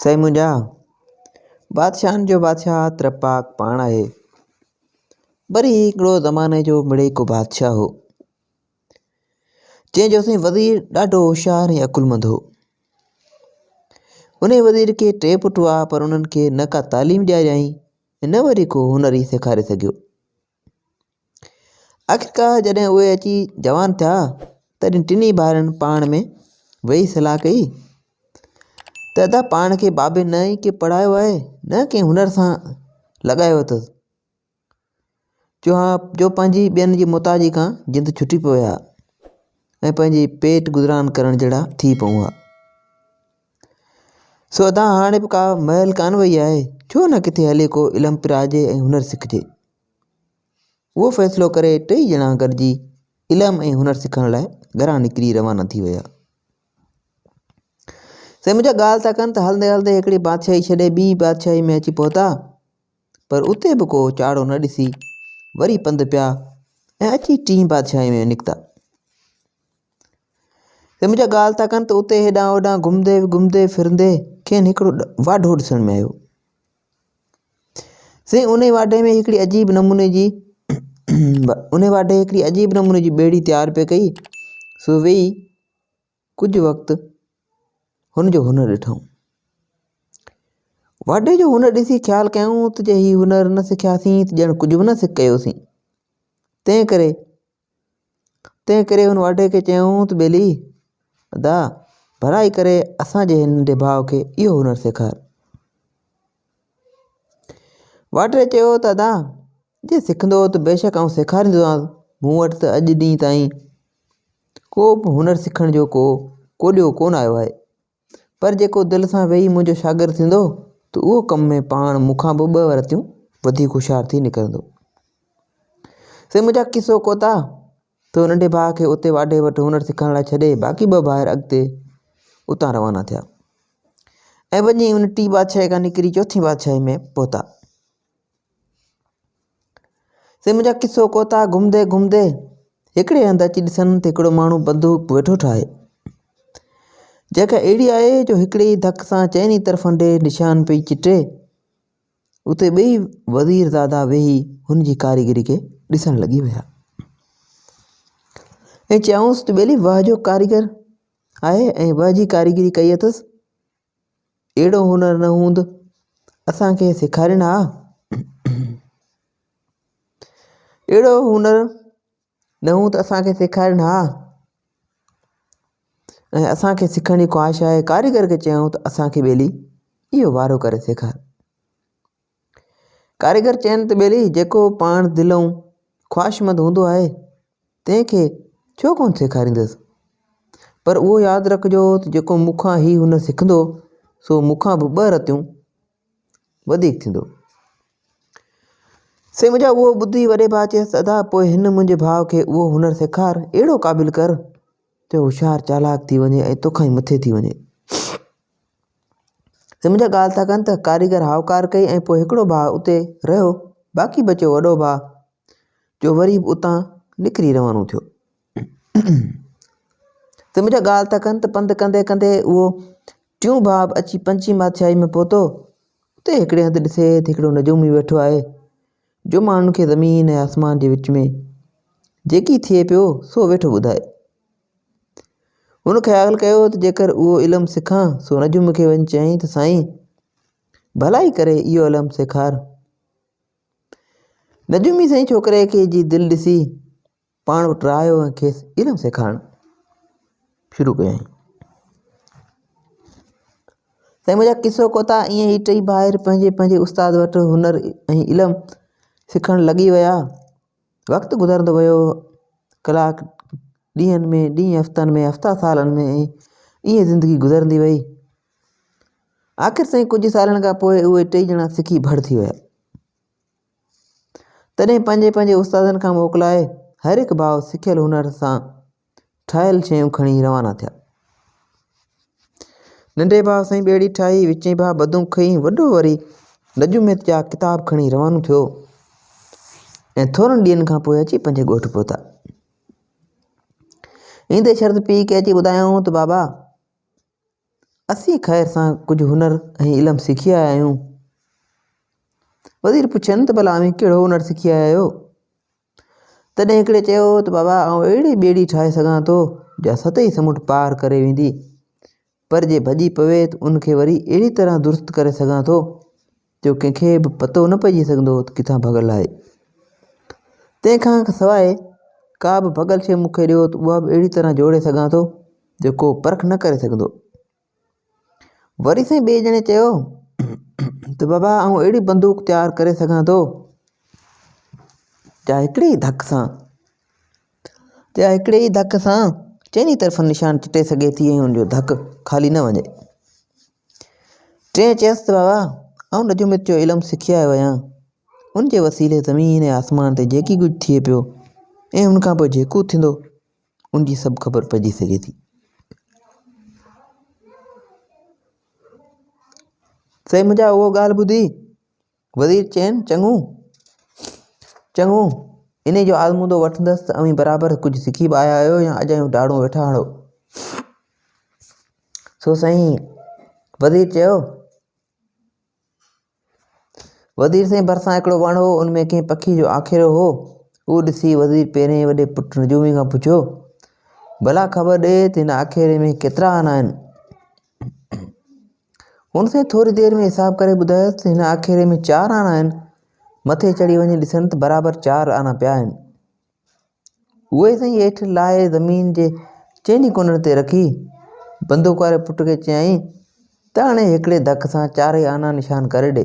سائين منهنجا، بادشاهن جو بادشاهه ترپاڪ پاڻ آهي. وري هڪڙو زماني جو مڙئي ڪو بادشاهه هو، جنهن جو سائين وزير ڏاڍو هوشيار ۽ عقلمند هو. انهي وزير کي ٽي پٽ هئا، پر انهن کي نه ڪا تعليم ڏياريائين ۽ نه وري ڪو هنر ئي سيکاري سگهيو. آخرڪار جڏهن اهي اچي جوان ٿيا، تڏهن ٽنهي ڀائرن پاڻ ۾ ويهي صلاح ڪئي ته ادا پاڻ کي بابي نه ئي ڪي پڙهايو آهي نه ڪنهن هنر سان لڳايو اٿس جو ها جو پنهنجي ٻين جي محتاجي کان جند ڇٽي پوي ها ۽ پنهنجي پيٽ گذران ڪرڻ جهڙا ٿي پئون ها. سو ادا هاڻي به ڪا مهل ڪانه وئي آهي، ڇو نه ڪٿي هلي ڪو علم پرائجي ۽ هنر سکجي. اهو فيصلو ڪري ٽئي ڄڻا گڏجي علم ۽ هنر سکڻ لاء گهران نڪري روانا ٿي ويا. سائين منهنجا ڳالهه ٿا ڪن ته هلندي هلندي هڪڙي بادشاهي ڇڏي ٻي بادشاهي ۾ اچي پهتا، پر اتي به ڪو چاڙهو نه ڏسي وري پنڌ پيا ۽ اچي ٽين بادشاهي ۾ نڪتا. سائين منهنجا ڳالهه ٿا ڪن ته اتي هيڏانهن هوڏانهن گهمندي گهمندي ڦرندي کين هڪڙو واڍو ڏسڻ ۾ آيو. سائين انهي واڍي ۾ هڪڙي عجيب نموني جي انهي واڍي هڪڙي عجيب نموني جي ٻيڙي تيار پئي ڪئي سو ويهي ڪجهه وقت هن جو هنر ڏٺائون. واڍي جو هنر ڏسي خيال ڪيائون ته جي هي هنر نه سکياسين ته ڄڻ ڪجهه به نه ڪيوسين. تنهن ڪري تنهن ڪري هن واڍي کي چيائون ته ٻيلي ادا ڀلائي ڪري اسان جي هن ننڍي ڀاء کي اهو هنر سيکار. واڍي چيو ته ادا جي سکندو ته بيشڪ آئون سيکاريندوسانس، مون وٽ ته اڄ ڏينهن تائين ڪو به هنر سکڻ جو ڪو ڪوڏيو ڪونه آيو آهي، پر جيڪو دل سان ويهي منهنجو شاگرد ٿيندو ته اهو ڪم ۾ پاڻ مون کان به ٻه ورتيون وڌيڪ هوشيار ٿي نڪرندو. سائين منهنجا قصو ڪوتاهه ته ننڍي ڀاء کي اتي واڍي وٽ هنر سکڻ لاء ڇڏي باقي ٻه ڀائر اڳتي اتان روانا ٿيا ۽ وڃي ان ٽي بادشاهي کان نڪري چوٿين بادشاهي ۾ پهتا. سائين منهنجا قصو ڪوتاهه گهمندي گهمندي هڪڙي هنڌ اچي ڏسن ته هڪڙو ماڻهو بندوق ويٺو ٺاهي، جيڪا اهڙي آهي جو هڪڙي ئي ڌڪ سان چئني طرفن ڏي نشان پئي چٽي. اتي ٻئي وزير زادا ويهي هن جي ڪاريگري کي ڏسڻ لڳي ويا ۽ چيائونس ته ٻيلي واهه جو ڪاريگر آهي ۽ واهه جي ڪاريگري ڪئي اٿس، اهڙو هنر نه هوند اسان کي سيکارين ها. اهڙو هنر نه هوند اسان کي سيکارين ها ۽ اسان کي سکڻ جي خواهش آهي. ڪاريگر کي چيائون ته اسان کي ٻيلي اهو وارو ڪري سيکار. ڪاريگر چين ته ٻيلي جيڪو پاڻ دلئون خواهشمند هوندو آهي تنهن کي ڇو ڪونه سيکاريندس؟ پر اهو ياد رکجو ته جيڪو مون کان هي هنر سکندو سو مون کان به ٻه رتيون وڌيڪ ٿيندو. سائين منهنجا اهو ٻڌي وڏي ڀاء چيس ادا پوء هن منهنجي ڀاء کي اهو هنر سيکار اهڙو قابل ڪر جو هوشيار چالاڪ ٿي وڃي ۽ توکان ئي مٿي ٿي وڃي. سائين منهنجا ڳالهه ٿا ڪن ته ڪاريگر هائوڪار ڪئي ۽ پوء هڪڙو ڀاء اتي رهيو باقي بچيو وڏو ڀاء جو وري به اتان نڪري روانو ٿيو. ته منهنجا ڳالهه ٿا ڪن ته پنڌ ڪندي ڪندي اهو ٽيون ڀاء به اچي پنجين بادشاهي ۾ پهتو. اتي هڪڙي هنڌ ڏسي ته هڪڙو نجومي ويٺو آهي، جو ماڻهن کي زمين ۽ آسمان جي وچ ۾ جيڪي ٿئي پيو سو ويٺو ٻڌائي. هن خيال ڪيو ته جيڪر اهو علم سکان، سو نجومي کي وڃي چيائين ته سائين! ڀلائي ڪري اهو علم سيکار. نجومي سائين ڇوڪري کي جي دل ڏسي پاڻ وٽ رهايو ۽ کيس علم سيکارڻ شروع ڪيائين. سائين منهنجا قصو ڪوتا ائين هي ٽئي ڀائر پنهنجي پنهنجي استاد وٽ هنر ۽ علم سکڻ لڳي ويا. وقت گذرندو ويو ڪلاڪ ڏينهن ۾ ڏينهن هفتن ۾ هفتا سالن ۾ ۽ ائين زندگي گذرندي وئي. آخر سائين ڪجهه سالن کان پوء اهي ٽئي ڄڻا سکي ڀڙ ٿي ويا. تڏهن پنهنجي پنهنجي استادن کان موڪلائي هر هڪ ڀاء سکيل هنر سان ٺاهيل شيون کڻي روانا ٿيا. ننڍي ڀاء سائين ٻيڙي ٺاهي، وچين ڀاء بدوق کنئي، وڏو وري نجوميت جا ڪتاب کڻي روانو ٿيو ۽ ٿورن ڏينهن کان پوء اچي پنهنجي ڳوٺ پهتا. ايندي شرط پيء کي اچي ٻڌايائون ته بابا! اسين خير سان ڪجهه هنر ۽ علم سکي آيا آهيون. وزير پڇين ته ڀلا اوهين ڪهڙو هنر سکي آيا آهيو؟ تڏهن هڪڙي چيو ته بابا آئون اهڙي ٻيڙي ٺاهي سگهان ٿو جا ستئي سمنڊ پار ڪري ويندي پر جي ڀڄي پوي ته ان کي وري اهڙي طرح درست ڪري سگهان ٿو جو ڪنهن کي به پتو نه پئجي سگهندو ته ڪٿان ڀڳل آهي. تنهن کان سواء ڪا به ڀڳل شيء مون کي ڏيو ته اها به اهڙي طرح جوڙي سگهان ٿو جو ڪو پرک نه ڪري سگهندو. وري سائين ٻئي ڄڻي چيو ته بابا آئون اهڙي بندوق تيار ڪري سگهان ٿو جا هڪڙي ئي ڌڪ سان جا هڪڙي ئي ڌڪ سان چئني طرفن نشان چٽي سگهي ٿي ۽ ان جو ڌڪ خالي نه وڃي ٽئين چيس ته بابا آئون نجوميت جو علم سکي آيو آهيان ان جي وسيلي زمين ۽ آسمان تي جيڪي ڪجهه ٿئي پيو ۽ ان کان پوء جيڪو ٿيندو ان جي سڀ خبر پئجي سگهي ٿي. سائين منهنجا اهو ڳالهه ٻڌي وزير چين چڱو چڱو ان جو آزمودو وٺندس ته اوهين برابر ڪجهه سکي به آيا آهيو يا اجايون ڊاڙون ويٺا هڻو سو سائين وزير چيو وزير سائين ڀرسان هڪڙو وڻ هو، ان ۾ ڪنهن پکيء جو آکيرو هو. اهو ڏسي وزير پهرئين وڏي پٽ نجومي کان پڇيو، ڀلا خبر ڏي ته هن آکيري ۾ ڪيترا آنا آهن؟ هن سائين ٿوري دير ۾ حساب ڪري ٻڌايس ته هن آکيري ۾ چار آنا آهن. مٿي چڙهي وڃي ڏسن ته برابر چار آنا پيا آهن. اهي سائين هيٺ لاهي زمين جي چئني ڪنڊن تي رکي بندوق واري پٽ کي چيائين ته هاڻي هڪڙي ڌڪ سان چارئي آنا نشان ڪري ڏي.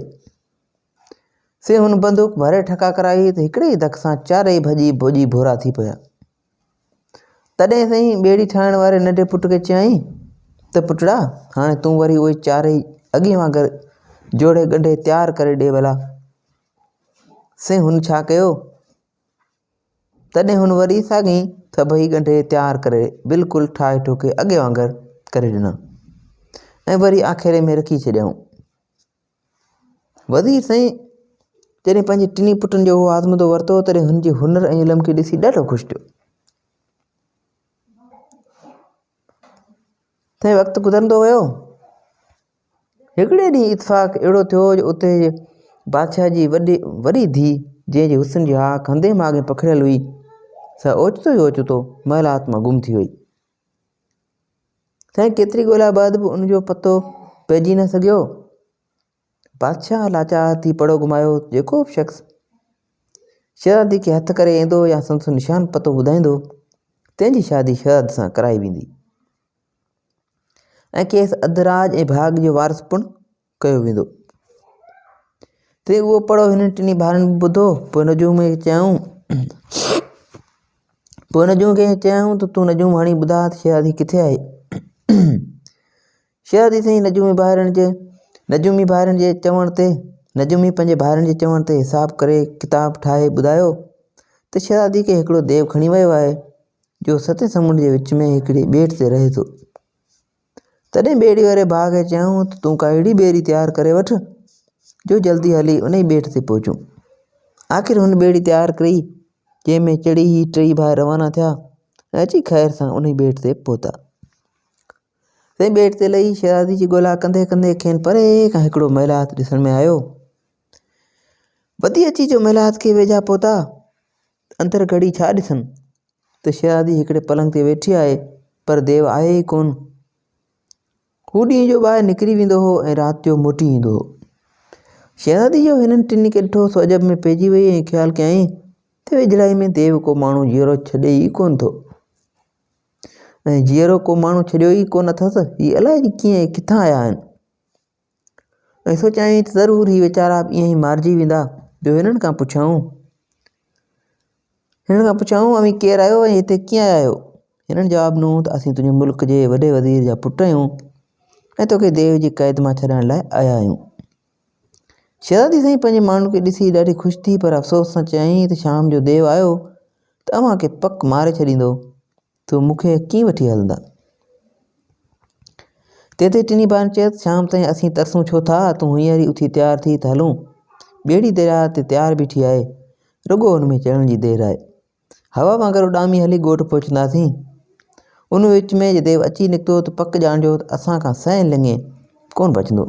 سي هن بندوق ڀري ٺڪا ڪرائي ته هڪڙي ئي ڌڪ سان چارئي ڀڄي ڀوڄي ڀورا ٿي پيا. تڏهن سائين ٻيڙي ٺاهڻ واري ننڍي پٽ کي چيائين ته پٽڙا هاڻي تون وري اهي چارئي اڳي وانگر جوڙي ڳنڍي تيار ڪري ڏي ڀلا. سي هن ڇا ڪيو تڏهن هن وري ساڳي سڀئي ڳنڍي تيار ڪري بلڪل ٺاهي ٺوڪي اڳي وانگر ڪري ڏنا ۽ وري آکيري ۾ رکي ڇڏيائون. وزير سائين جڏهن پنهنجي ٽنهي پٽن جو اهو آزمودو ورتو تڏهن هن جي هنر ۽ علم کي ڏسي ڏاڍو خوش ٿيو. سائين وقت گذرندو ويو. هڪڙي ڏينهن اتفاق اهڙو ٿيو جو اتي جي بادشاهه جي وڏي وڏي ڌيء جنهن جي حسن جي هاڪ هنڌين ماڳين پکڙيل هئي سا اوچتو ئي اوچتو محلات مان گم ٿي وئي. سائين ڪيتري ڳولا بعد به ان جو پتو پئجي نه سگهيو. بادشاهه لاچار ٿي پڙو گهمايو جيڪو به شخص شهزادي کي هٿ ڪري ايندو يا سندس نشان پتو ٻڌائيندو تنهن جي شادي شهزادي سان ڪرائي ويندي. ۽ کيس اڌ راڄ ۽ ڀاڳ جو وارث پڻ ڪيو ويندو. تي اهو پڙهو هنن ٽنهي ڀائرن به ٻڌو پوء نجوم کي چيائون پوء نجوم کي چيائون ته تون نجوم هڻي ٻڌاء ته شهزادي ڪٿي آهي شهزادي سائين نجومي ڀائرن جي نجومي ڀائرن جي چوڻ تي نجومي پنهنجي ڀائرن جي چوڻ تي حساب ڪري ڪتاب ٺاهي ٻڌايو ته شهزادي کي هڪڙو ديو کڻي ويو آهي جو ستين سمنڊ جي وچ ۾ هڪڙي ٻيٽ تي رهي ٿو. تڏهن ٻيڙي واري ڀاء کي چيائون ته تون ڪا اهڙي ٻيڙي تيار ڪري وٺ جو جلدي هلي انهي ٻيٽ تي پهچون. آخر هن ٻيڙي تيار ڪئي جنهن ۾ چڙهي هي ٽيئي ڀائر روانا ٿيا ۽ اچي خير سان انهي ٻيٽ تي پهتا. تنهن ٻيٽ تي لهي شهزادي جي ڳولا ڪندي ڪندي کين پري کان هڪڙو محلات ڏسڻ ۾ آيو. وڌي اچي جو محلات کي ويجها پهتا اندر گهڙي ڇا ڏسن ته شهزادي هڪڙي پلنگ تي ويٺي آهي پر ديو آهي ئي ڪونه. هو ڏينهن جو ٻاهر نڪري ويندو هو ۽ رات جو موٽي ايندو هو. شهزادي جو هنن ٽنهي کي ڏٺو سو عجب ۾ پئجي وئي ۽ خيال ڪيائين ته ويجهڙائي ۾ ديو ڪو ماڻهو جيئرو ڇڏي ئي ڪونه ٿو ۽ جيئرو ڪو ماڻهو ڇڏيو ئي ڪونه اٿس هي الائجي ڪيئن ۽ ڪٿان آيا آهن. ۽ سوچيائين ته ضرور هي ويچارا به ائين ئي مارجي ويندا جو هنن کان پڇيائون هنن کان پڇيائون اوهين ڪير آهيو ۽ هتي ڪيئن آيا آهيو هنن جواب ڏنو ته اسين تنهنجي ملڪ جي وڏي وزير جا پٽ آهيون ۽ توکي ديو جي قيد مان ڇڏائڻ لاء آيا آهيون شهزادي سائين پنهنجي ماڻهن کي ڏسي ڏاڍي خوش ٿي پر افسوس سان چيائين ته شام جو ديو آيو ته اوهان کي پڪ ماري ڇڏيندو ته مون کي ڪيئن وٺي هلندا؟ تنهن تي ٽنهي ڀائرن چيس، شام تائين اسين ترسون ڇو ٿا؟ تون هينئر ئي اٿي تيار ٿي ته هلون. ٻيڙي درياهه تي تيار بيٺي آهي، رڳو ان ۾ چڙهڻ جي دير آهي. هوا وانگر اڏامي هلي ڳوٺ پهچنداسين. ان وچ ۾ جي ديو اچي نڪتو ته پڪ ڄاڻجو ته اسان کان سئين لڱي ڪونه بچندو.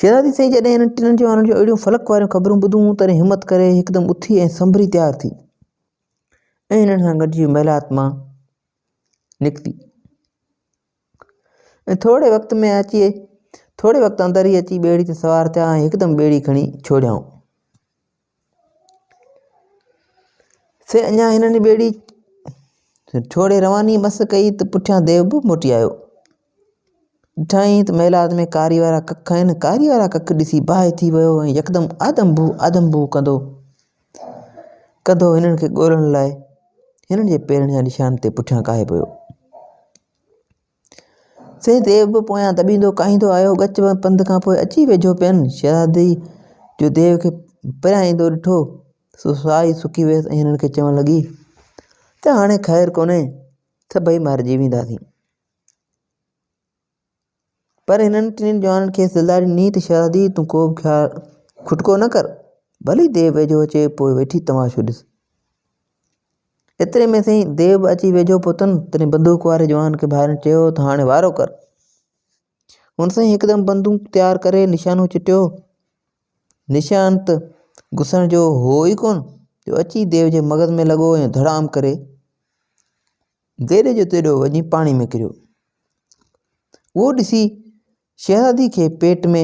شهزادي سائين جڏهن انهن ٽنهن جوانن جون اهڙيون فلڪ واريون خبرون ٻڌون تڏهن همت ڪري هڪدم اٿي ۽ سنڀري تيار ٿي ۽ هنن سان گڏجي محلات مان نڪتي ۽ ٿوري وقت ۾ اچي ٿوري وقت اندر ئي اچي ٻيڙي تي سوار ٿيا ۽ هڪدم ٻيڙي کڻي ڇوڙيائون. سي اڃا هنن ٻيڙي ڇوڙي رواني مس ڪئي ته پٺيان ديو به موٽي آيو. ڏٺائين ته محلات ۾ ڪاري وارا ڪک آهن. ڪاري وارا ڪک ڏسي باهه ٿي ويو ۽ يڪدم آدم بو آدم بو ڪندو ڪندو هنن کي ڳولڻ لاء هنن جي پيرن جا نشان تي پٺيان ڪاهي پيو. سي ديو به پويان دٻيندو ڪاهيندو آيو. ڳچ پنڌ کان پوء اچي ويجهو پين. شهزادي جو ديو کي پريان ايندو ڏٺو، سو ساهه ئي سڪي ويس ۽ هنن کي چوڻ لڳي ته هاڻي خير ڪونهي، سڀئي مارجي وينداسين. پر هنن ٽنهي جوانن کيس دلداري ڏني ته شهزادي تون ڪو به خيال کٽڪو نه ڪر، ڀلي ديو ويجهو اچي پوء ويٺي تماشو ڏس. ايتري ۾ سائين ديو به اچي ويجهو پهتن، تڏهن بندوق واري جوان کي ڀائرن چيو ته هاڻي وارو ڪر. هن سائين هڪدم بندوق تيار ڪري نشانو چٽيو. نشان ته گسڻ جو هو ئي ڪونه، جو اچي ديو جي مغز ۾ لڳو ۽ ڌڙام ڪري جيڏي جو تيڏو وڃي پاڻي ۾ ڪريو. اهو ڏسي شهزادي کي پيٽ ۾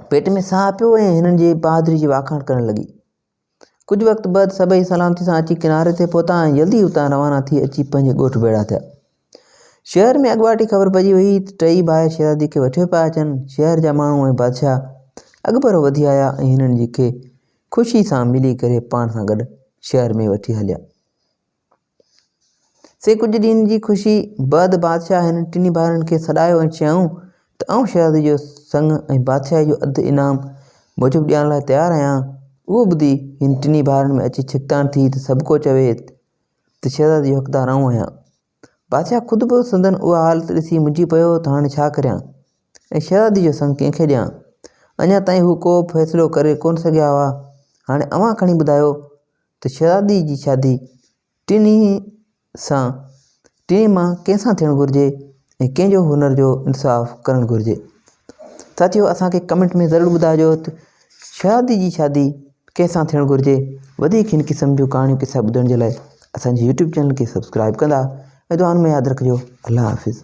پيٽ ۾ ساهه پيو ۽ هنن جي بهادري جي واکاڻ ڪرڻ لڳي. ڪجهه وقت بعد سڀئي سلامتي سان اچي ڪناري تي پهتا ۽ جلدي اتان روانا ٿي اچي پنهنجي ڳوٺ ڀيڙا ٿيا. شهر ۾ اڳواٽ ئي خبر پئجي وئي ته ٽئي ڀائر شهزادي کي وٺيو پيا اچن. شهر جا ماڻهو ۽ بادشاهه اڳڀرو وڌي آيا ۽ هنن جي کي خوشي سان ملي ڪري پاڻ سان گڏ شهر ۾ وٺي هليا. سي ڪجهه ڏينهن جي خوشي بعد بادشاهه هنن ٽنهي ڀائرن کي سڏايو ۽ چيائون ته آئون شهزادي جو سڱ ۽ بادشاهي جو اڌ انعام موجب ڏيڻ لاء تيار آهيان. اهو ٻڌي هن ٽنهي ڀائرن ۾ اچي ڇڪتاڻ ٿي ته سڀڪو چوي ته شهزادي جو حقدار آئون آهيان. بادشاهه خود به سندن اها حالت ڏسي منجهي پيو ته هاڻي ڇا ڪريان ۽ شهزادي جو سڱ ڪنهن کي ڏيان. اڃا تائين هو ڪو به فيصلو ڪري ڪونه سگهيا هئا. هاڻي اوهان کڻي ٻڌايو ته شهزادي جي شادي ٽنهي سان ٽنهي مان ڪنهن سان ٿيڻ گهرجي ۽ ڪنهن جو هنر جو انصاف ڪرڻ گهرجي ساٿيو اسانکي ڪمينٽ ۾ ضرور ٻڌائجو ته شادي جي شادي ڪنهن سان ٿيڻ گهرجي وڌيڪ هن قسم جون ڪهاڻيون قصا ٻڌڻ جي لاء اسانجي يوٽيوب چينل کي سبسڪرائب ڪندا ۽ دعائن ۾ ياد رکجو الله حافظ.